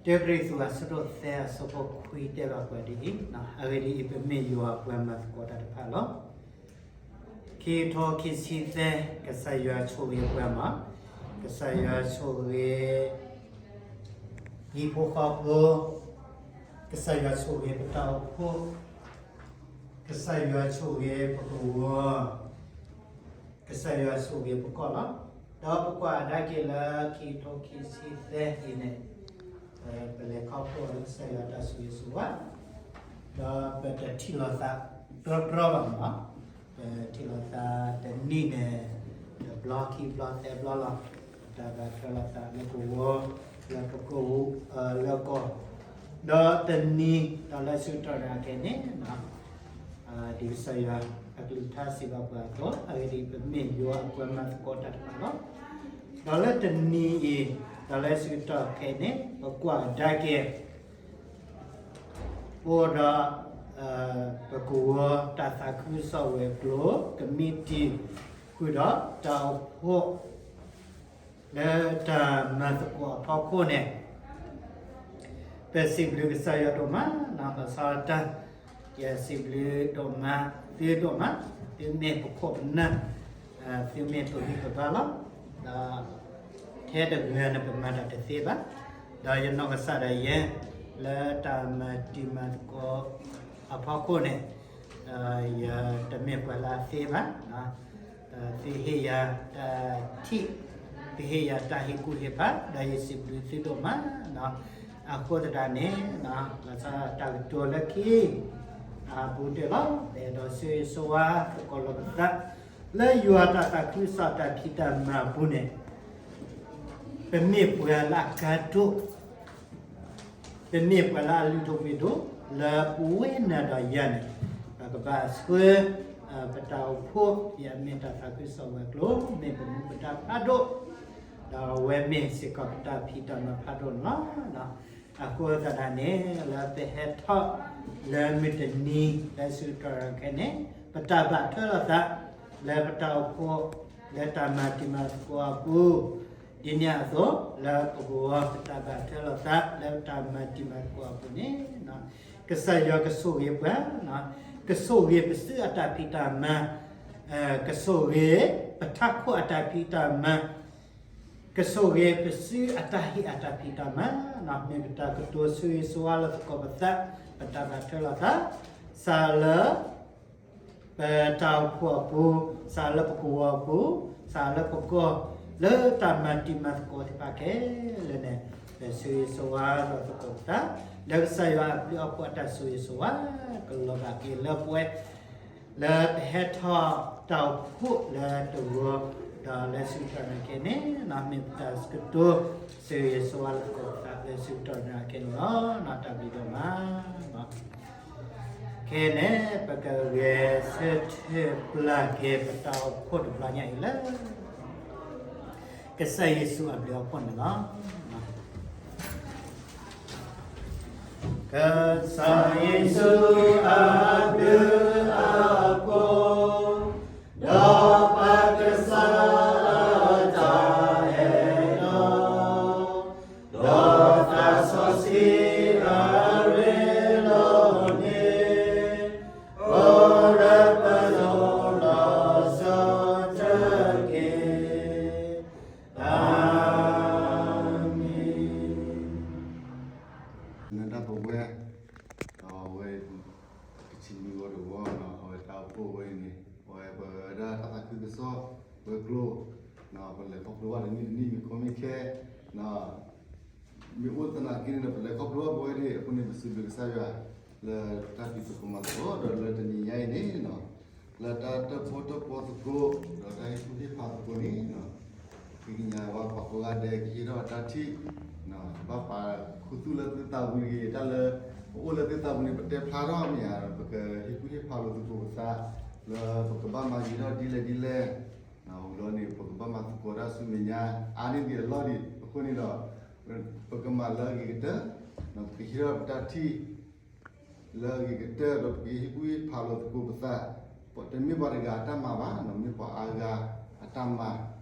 တၢကရံၣ်သူး အဆၢဒိၣ်သၢ အဆၢဖိခွံ တဲဘၣ်ပှၤဒ်အံၤ, အဂ့ၢ်ဒ်အံၤ, ပမ့ၢ်ယွၤအပှၤမၤသကိးတၢ်တဖၣ်လီၤ. ခံကထိခံဆံသၢ, ကစၢ်ယွၤဆိၣ်ဂ့ၤပှၤမး, ကစၢ်ယွၤဆိၣ်ဂ့ၤ ဟံၣ်ဖိဃီဖိ, ကစၢ်ယွၤဆိၣ်ဂ့ၤပတၢ်အိၣ်ဖှိၣ်, ကစၢ်ယွၤဆိၣ်ဂ့ၤပကဝီၤ, ကစၢ်ယွၤဆိၣ်ဂ့ၤပကီၢ်လီၤ. ဒီးပကွၢ်ကဒါက့ၤလၢခံကထိခံဆံသၢအံၤန့ၣ်, ပလဲၤခီဖျိလၢကစၢ်ယွၤတၢ်ဆိၣ်ဂ့ၤဆိၣ်ဝါ, ဒီးပတထံၣ်လိာ်သးကြီကြီဘၣ်မး, ပထံၣ်လိာ်သးတနံၤန့ၣ် တဘျီခံဘျီသၢဘျီလီၤ. တၢ်ဘၣ်ထွဲလိာ်သးလၢပဝီၤ, လၢပကဝီၤ, လၢကီၢ်, ဒီးတနံၤဒီးလၢဆူတၢ်ရဲၣ်ခဲန့ၣ် ဒ်ကစၢ်ယွၤအကလုၢ်ကထါစံးဘၣ်ပှၤအသိး, အဂ့ၢ်ဒ်အံၤ, ပမ့ၢ်ယွၤအပှၤမၤသကိးတၢ်တဖၣ်လီၤ. ဒီးလၢတနံၤအံၤ, ဒီးလၢဆူတၢ်ခဲန့ၣ် ပကွၢ်ကဒါက့ၤ အိၣ်ဒီး ပကဝီၤတၢ်သးခုကစီၣ်ဝဲၤကျိၤ ကမံးတံာ် ဃုာ်ဒီးတၢ်အိၣ်ဖှိၣ် လၢတၢ်မၤသကိးအဖီခိၣ်န့ၣ် ပစံးဘျုးကစၢ်ယွၤဒိၣ်မး, လီၤဆီဒၣ်တၢ်, ယစံးဘျုးဒိၣ်မး, သုဒိၣ်မး, သုမ့ၢ်ပခိၣ်ပနၢ်, သုမ့ၢ်ပဂံၢ်ပဘါလီၤ. ဒီးထဲတဂၤန့ၣ် ပမၤတၢ်တသ့ဘၣ်. ဒီးယနီၢ်ကစၢ်ဒၣ်ယဲ လၢတၢ်မၤတံၤမၤသကိးအဖီခိၣ်န့ၣ် ယတမ့ၢ်ပှၤလၢအသ့ဘၣ်. သုဟ့ၣ်ယၤတၢ်ထံၣ်, သုဟ့ၣ်ယၤတၢ်ဟ့ၣ်ကူၣ်ဟ့ၣ်ဖး, ဒီးယစံးဘျုးသုဒိၣ်မး. အဃိသတးန့ၣ် လီၤဆီဒၣ်တၢ်ကတိၤလၢခံ အပူၤတ့ၢ်လီၤ. ပအဲၣ်ဒိးဆိၣ်ဂ့ၤဆိၣ်ဝါသကိးလိာ်ပသး လၢယွၤတၢ်သးခုကစီၣ်တၢ်ဖံးတၢ်မၤအပူၤန့ၣ် ပမ့ၢ်ပှၤလၢအကါဒိၣ်, ပမ့ၢ်ပှၤလၢအလုၢ်ဒိၣ်ပှ့ၤဒိၣ်, လၢပဝဲနၤဒီးယၤန့ၣ် ပကဘၣ်ဆှၢ ပတၢ်အိၣ်ဖှိၣ် ယမ့ၢ်တၢ်သးခုကစီၣ်ဝဲၤကျိၤ, မ့ၢ်ပမူပဒါဖးဒိၣ်, ဒီးအဝဲမ့ၢ်စ့ၢ်ကီးပတၢ်ဖံးတၢ်မၤဖးဒိၣ်န့ၣ်လီၤ. အဃိသတးန့ၣ် လၢပဟဲထီၣ်လၢမုၢ်တနံၤ လၢဆူတၢ်ရဲၣ်ခဲန့ၣ် ပတၢ်ဘၣ်ထွဲလိာ်သး လၢပတၢ်အိၣ်ဖှိၣ် လၢတၢ်မၤတံၤမၤသကိးအပူၤ ဒ်န့ၣ်အသိး လၢပကဝီၤ ပတၢ်ဘၣ်ထွဲလိာ်သး လၢပတၢ်မၤတံၤမၤသကိးအပူၤန့ၣ် ကစၢ်ယွၤကဆိၣ်ဂ့ၤပှၤ, ကဆိၣ်ဂ့ၤပစုအတၢ်ဖံးတၢ်မၤ, ကဆိၣ်ဂ့ၤပထးခိၣ်အတၢ်ဖံးတၢ်မၤ, ကဆိၣ်ဂ့ၤပစုအတၢ်ဟ့ၣ်အတၢ်ဖံးတၢ်မၤ, မ့ၢ်ပတၢ်ကတိၤဆိၣ်ဂ့ၤဆိၣ်ဝါလၢသကိးပသး, ပတၢ်ဘၣ်ထွဲလိာ်သး, စးလၢ ပတၢ်အိၣ်ဖှိၣ်အပူၤ, စးလၢပကဝီၤအပူၤ, စးလၢပကီၢ်, လၢတၢ်မၤတံၤမၤသကိးသ့ၣ်တဖၣ်ခဲလၢာ်န့ၣ်, ပဆိၣ်ဂ့ၤဆိၣ်ဝါလိာ်သကိးပသး, လၢကစၢ်ယွၤအဘျုးအဖှိၣ်အတၢ်ဆိၣ်ဂ့ၤဆိၣ်ဝါ ကလီၤဘၣ်က့ၤလၢပဝဲ လၢပဟဲထီၣ်တၢ်အိၣ်ဖှိၣ်လၢတဂီၤ, ဒီးလၢဆူတၢ်ရဲၣ်ခဲန့ၣ်, မ့ၢ်ပတၢ်ကတိၤဆိၣ်ဂ့ၤဆိၣ်ဝါလိာ်သကိးပသးလၢဆူတၢ်ရဲၣ်ခဲန့ၣ်လီၤ. တၢ်ဘျုးဒိၣ်မး ခဲန့ၣ် ပကဂဲၤဆၢထၢၣ်ပျၢ်က့ၤပတၢ်အိၣ်ဖှိၣ်တဘျီညါအံၤလၢ ကစၢ်ယ့ၣ်ၡူးအဘျုးအဖှိၣ်န့ၣ်လီၤ. ကစၢ်ယ့ၣ်ၡူးအဘျုးအဖှိၣ်, ဒီးပကစၢ်အတၢ်အဲၣ်လီၤ, ဒီးသးစီဆှံအရ့လိာ်န့ၣ်, အိၣ်ဒီးပလိၤလီၤဆီဒၣ်တၢ်က့ၤ. အၤမ့ၣ်. နဒၣ်ပဝဲ, ဒီးအဝဲ ကဆံးမုၢ်ဂီၤတဝီ, အဝဲတၢ်အိၣ်ဖှိၣ်ဝဲအံၤန့ၣ် အဝဲပဝဲဒၣ်တၢ်သးခုကစီၣ်ဝဲၤကျိၤ, ပလဲၤခီဖျိဘၣ်တနံၣ်တနံၣ် မ့ၢ်ခီမ့ၢ်ခဲ, မ့ၢ်အိၣ်သနာ်က့န့ၣ်ဒီး ပလဲၤခီဖျိဘၣ်ပဝဲဒၣ်အဃိန့ၣ် ပစံးဘျုးကစၢ်ယွၤ လၢတၢ်ဖံးသကိးမၤသကိး ဒီးလၢတနံၤညါအံၤန့ၣ် လၢတၢ်တၢၣ်ပီၣ်တၢၣ်ပီသကိး ဒီးတၢ်ဟ့ၣ်ကူၣ်ဟ့ၣ်ဖးသကိးန့ၣ်, ဒ်ကညးဝဲပှၤကိးဂၤဒဲး ကဟ့ၣ်ထီၣ်တၢ်ထံၣ်, ဘၣ်ပာ်ခူသူၣ်လၢသုသးပူၤတဂ့ၤ, တၢ်လၢပအိၣ်လၢသုသးပူၤန့ၣ် ပတဲဖျါထီၣ်မ့ၢ်ဧါ, ပကဟ့ၣ်ကူၣ်ဟ့ၣ်ဖးလိာ်သကိးပသး လၢပကဘၣ်မၤဂ့ၤထီၣ်ဒ်လဲၣ်ဒ်လဲၣ်, ဝံၤလီၤန့ၣ် ပကဘၣ်မၤသကိးတၢ်ဆူမဲာ်ညါ အါန့ၢ်ဒံးအလီၢ်ဒံးအဃိန့ၣ်ဒီး ပကမၤလၢအဂ့ၤကတၢၢ်, ပကဟ့ၣ်ထီၣ်ပတၢ်ထံၣ် လၢအဂ့ၤကတၢၢ် ဒီးပကဟ့ၣ်ကူၣ်ဟ့ၣ်ဖးလိာ်သကိးပသး, တမ့ၢ်ပှၤတဂၤအတၢ်မၤဘၣ်, မ့ၢ်ပှၤအါဂၤအတၢ်မၤ,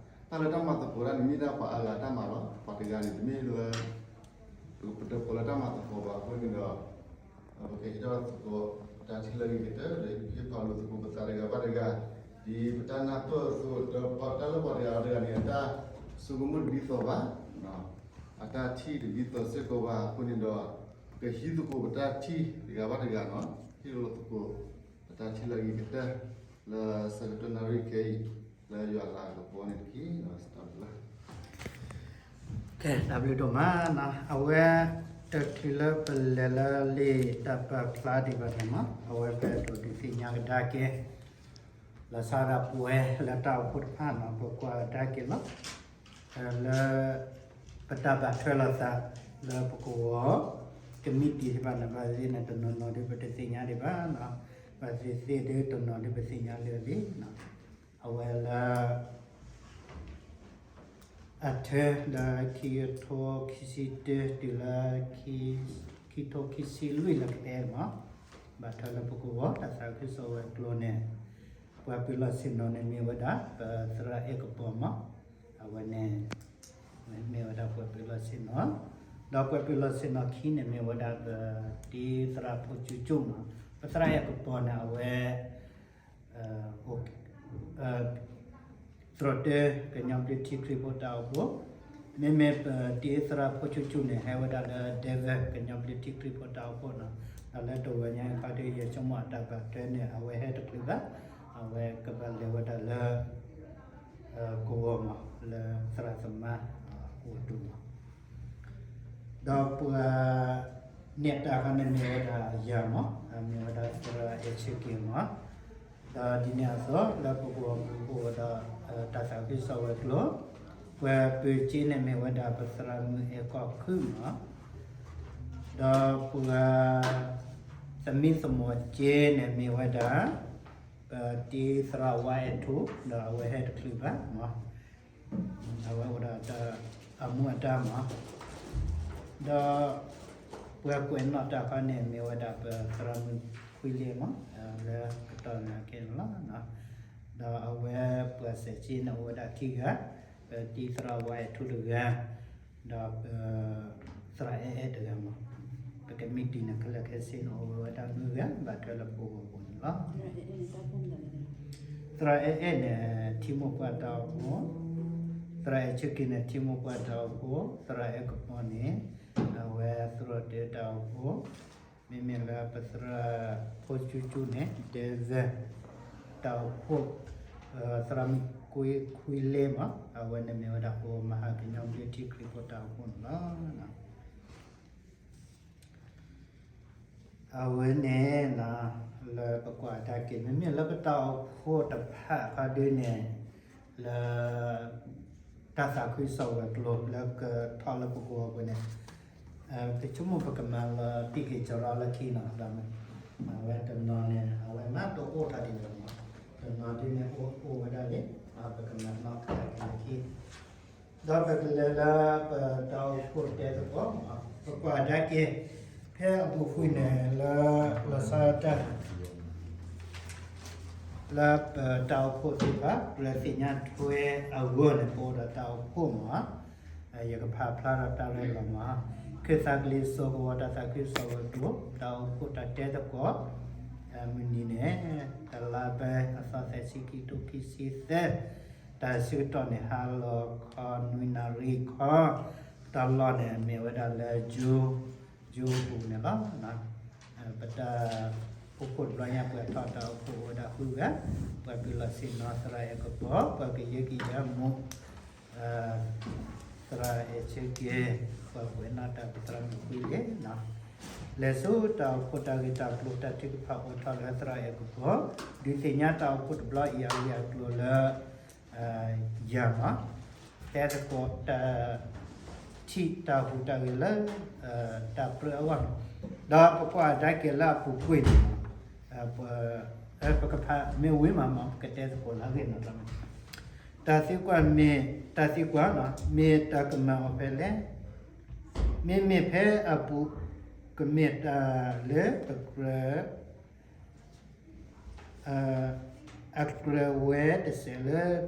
တၢ်လၢတၢ်မၤသကိးတၢ်န့ၣ် မ့ၢ်ဒၣ်ပှၤအါဂၤအတၢ်မၤလီၤ. ပှၤတဂၤန့ၣ် တမ့ၢ်လၢ ပတပိာ်လၢတၢ်မၤသကိးဘၣ်အဃိန့ၣ်ဒီး ပကဟ့ၣ်ထီၣ်သကိး တၢ်ထံၣ်လၢအဂ့ၤကတၢၢ် ဒီးဟ့ၣ်ဖးလိာ်သကိးပသးတဂၤဘၣ်တဂၤ ဒ်ပတၢ်နၢ်ပၢၢ်အသိး ဒီးပတၢ်လၢပှၤတဂၤတဂၤန့ၣ် အတၢ်ဆိကမိၣ်တဒ်သိးဘၣ်, အတၢ်ထံၣ်တဒ်သိးစ့ၢ်ကီးဘၣ်အဃိန့ၣ်ဒီး ကဟံးသကိးပတၢ်ထံၣ်တဂၤဘၣ်တဂၤနီၤ ဟ့ၣ်လိာ်သကိး ပတၢ်ထံၣ်လၢအဂ့ၤကတၢၢ် လၢဆၢကတီၢ်နၣ်ရံၣ်ခဲအံၤ လၢယွၤအလၤကပီၤန့ၣ်တက့ၢ်. တၢ်ဘျုးလၢ ကဲ တၢ်ဘျုးဒိၣ်မးနီၤ အဝဲ တချုးလၢပလဲၤလၢလံာ်တၢ်ပာ်ဖျါဒံးဘၣ်န့ၣ်မး အဝဲပအဲၣ်ဒိးဒုးသ့ၣ်ညါကဒါက့ၤ လီၤဆီဒၣ်တၢ်ပဝဲလၢတၢ်အိၣ်ဖှိၣ်တဖၣ်နီၤ ပကွၢ်ကဒါက့ၤလီၤ လၢ ပတၢ်ဘၣ်ထွဲလိာ်သး လၢပကဝီၤ ကမံးတံာ်သ့ၣ်တဖၣ်န့ၣ် ဘၣ်သ့ၣ်သ့ၣ်န့ၣ် တနီၤနီၤဒ်ပတသ့ၣ်ညါဒံးဘၣ် ဘၣ်သ့ၣ်သ့ၣ်ဒ်တနီၤဒ်ပသ့ၣ်ညါလၢအဂ့ၤ အဝဲလၢ အထၢ လၢခံကထိခံဆံတၢ တုၤလၢ ခံကထိခံဆံလွံၢ်လၢကဟဲမး ဘၣ်ထွဲလၢပကဝီၤ တၢ်သးခုကစီၣ်ဝဲၤကျိၤန့ၣ် ပှၤပၢၤလီၢ်ဆ့ၣ်နီၤန့ၣ်မ့ၢ်ဝဲဒၣ် ပသရၣ်အဲၣ်ကပီၤမး အဝဲန့ၣ် မ့ၢ်ဝဲဒၣ်ပှၤပၢၤလီၢ်ဆ့ၣ်နီၤ ဒီးပှၤပၢၤလီၢ်ဆ့ၣ်နီၤခံန့ၣ်မ့ၢ်ဝဲဒၣ် ပတံၤသရၣ်ဖိကၠူကၠူမး ပသရၣ်အဲၣ်ကပီၤန့ၣ် အဝဲ သရိာ်တၢ ကညီဘျၢထံခရံာ်ဖိတၢ်အိၣ်ဖှိၣ် မ့မ့ၢ်ပတံၤသရၣ်ဖိကၠူကၠူန့ၣ် ဟဲဝဲဒၣ်လၢ Denver ကညီဘျၢထံခရံာ်ဖိတၢ်အိၣ်ဖှိၣ်နီၤ ဒီးလၢတဝဲညါအံၤခီဒီး ယဆိကမိၣ်အတၢ်ဘၣ်ထွဲန့ၣ် အဝဲဟဲတချုးဘၣ် အဝဲကဘၣ်လဲၤဝဲဒၣ်လၢ ကဝီၤမး လၢသရၣ်သမါ အိၣ်ဒိၣ်မး ဒီးပှၤ နဲၣ်တၢ်ခါန့ၣ်မ့ၢ်ဝဲဒၣ်ယၤမး မ့ၢ်ဝဲဒၣ်သရၣ်အဲၣ်ဆၢက့ၤမး ဒီးဒ်န့ၣ်အသိး လၢပကဝီၤပူၤအိၣ်ဝဲဒီး တၢ်သးခုကစီၣ်ဝဲၤကျိၤ ပှၤပၢၤစ့န့ၣ်မ့ၢ်ဝဲဒၣ်ပသရၣ်မုၣ်အဲၣ်ကီၢ်ခုမး ဒီးပှၤ သမံသမိးစ့န့ၣ်မ့ၢ်ဝဲဒၣ် ပတံၤသရၣ်ဝါအဲၣ်ထူ ဒီးအဝဲဟဲတချုးဘၣ်မး အဝဲအိၣ်ဒီးအမူအဒါမး ဒီး ပှၤကွဲးနီၣ်တၢ်ခါန့ၣ် မ့ၢ်ဝဲဒၣ်ပသရၣ်မုၣ်ခွံလ့မး လၢကတီၢ်နၤကဲန့ၣ်လီၤ. ဒီးအဝဲပှၤစဲးစ့န့ၣ်အိၣ်ဝဲဒၣ်ခံဂၤ, ပတံၤသရၣ်ဝါအဲၣ်ထူတဂၤ, ဒီးပ သရၣ်အဲၣ်အဲၣ်တဂၤမး, ပကမံးတံာ်န့ၣ်ခဲလၢာ်ခဲဆ့န့ၣ် အိၣ်ဝဲဒၣ်နွံဂၤ ဘၣ်ထွဲလၢပဂီၢ်ပူၤန့ၣ်လီၤ. သရၣ်အဲၣ်အဲၣ်န့ၣ် ထံမိၢ်ပှၢ်တၢ်အိၣ်ဖှိၣ်, သရၣ်အဲၣ်ဆၢက့ၤန့ၣ် ထံမိၢ်ပှၢ်တၢ်အိၣ်ဖှိၣ်, သရၣ်အဲၣ်ကပီၤန့ၣ် အဝဲသရိာ်တၢတၢ်အိၣ်ဖှိၣ်, မ့မ့ၢ်လၢပသရၣ်ဖိကၠူကၠူန့ၣ် ဒဲဝဲ တၢ်အိၣ်ဖှိၣ်, သရၣ်မုၣ်ကွ့ခွံလ့မး, အဝဲန့ၣ်မ့ၢ်ဝဲဒၣ် အိၣ်မၤဟးကညီဘျၢထံခရံာ်ဖိတၢ်အိၣ်ဖှိၣ်န့ၣ်လီၤ. အဝဲန့ၣ် လၢပကွၢ်တၢ်က့ၤ မ့မ့ၢ်လၢပတၢ်အိၣ်ဖှိၣ်တဖၣ်အခါဒ်န့ၣ် လၢ တၢ်သးခုကစီၣ်ဝဲၤကျိၤလၢကထီၣ်လၢပကဝီၤပူၤန့ၣ် ပဆိကမိၣ်ပကမၤလီၤတံၢ်က့ၤစရီလၢခံနီၤ, အဝဲတနီၤန့ၣ် အဝဲမ့ၢ်တအိၣ်ထီၣ်ဒံးဘၣ်မး, တနီၤဒ်န့ၣ်အိၣ်အိၣ်ဝဲဒၣ်လံ, ပကမၤလီၤက့ၤလၢခံ ဒီးပကလဲၤလၢပတၢ်အိၣ်ဖှိၣ်တဲသကိး, ပကွၢ်ကဒါက့ၤ ဖဲအပူၤကွံာ်န့ၣ် လၢလီၤဆီဒၣ်တၢ် လၢပတၢ်အိၣ်ဖှိၣ်သ့ၣ်တဖၣ် ကြၢးသ့ၣ်ညါထွဲအဂီၢ်န့ၣ် ပအိၣ်ဒီးတၢ်အိၣ်ဖှိၣ်မး, ယကဖးဖျါဒီးတၢ်ရဲၣ်လီၤမး, ခၢၣ်သးကလံၤစိးကဝီၤတၢ်သးခုကစီၣ်ဝဲၤကျိၤ တၢ်အိၣ်ဖှိၣ်တၢ်တဲသကိး မုၢ်နံၤန့ၣ် တလါဘၢ အသီသၢဆံခံကထိခံဆံသၢ, တၢ်ဆၢကတီၢ်န့ၣ် ဟါလီၤခီနွံနၣ်ရံၣ်ခီ, တၢ်လီၢ်န့ၣ် မ့ၢ်ဝဲဒၣ်လၢ ယိၤ ယိၤပူၤန့ၣ်လီၤ. ပတၢ်အိၣ်ဖှိၣ်တဘျီညါ ပှၤထီၣ်တၢ်အိၣ်ဖှိၣ်အိၣ်ဝဲဒၣ်ဃုဂၤ, ပှၤပၢၤလီၢ်ဆ့ၣ်နီၤ သရၣ်အဲၣ်ကပီၤ, ပှၤကယဲၢ်ကယဲၢ်မူး သရၣ်အဲၣ်ဆၢက့ၤ, ပှၤကွဲးနီၣ်တၢ်ပသရၣ်မုၣ်ခွံလ့, လဲၤဆူတၢ်အိၣ်ဖှိၣ်တၢ်ဂ့ၢ်တၢ်ကျိၤ တၢ်ထုကဖၣ်အိၣ်ထီၣ်လၢသရၣ်အဲၣ်ကပီၤ, ဒုးသ့ၣ်ညါတၢ်အိၣ်ဖှိၣ်တဘျီအံၤအဂ့ၢ်အကျိၤလၢ ယၤမး, တဲသကိးတၢ် ထံၣ်တၢ်ဟူးတၢ်ဂဲၤလၢ တၢ်ပြၢအဂီၢ်န့ၣ်, ဒီးပကွၢ်ကဒါက့ၤလၢအပူၤကွံာ်န့ၣ်, ပကဖးမ့ၢ်ဝံၤမးမး ပကတဲသကိးလၢအဂ့ၢ်န့ၣ်လီၤ. တၢ်သံကွၢ်မ့ၢ်, တၢ်သံကွၢ် မ့ၢ်တၢ်ကမၣ်အီၤဖဲလဲၣ်, မ့မ့ၢ်ဖဲအပူၤ ကမ့ၢ်တၢ်လၢပကြၢး အကြၢးဝဲတစဲးလၢ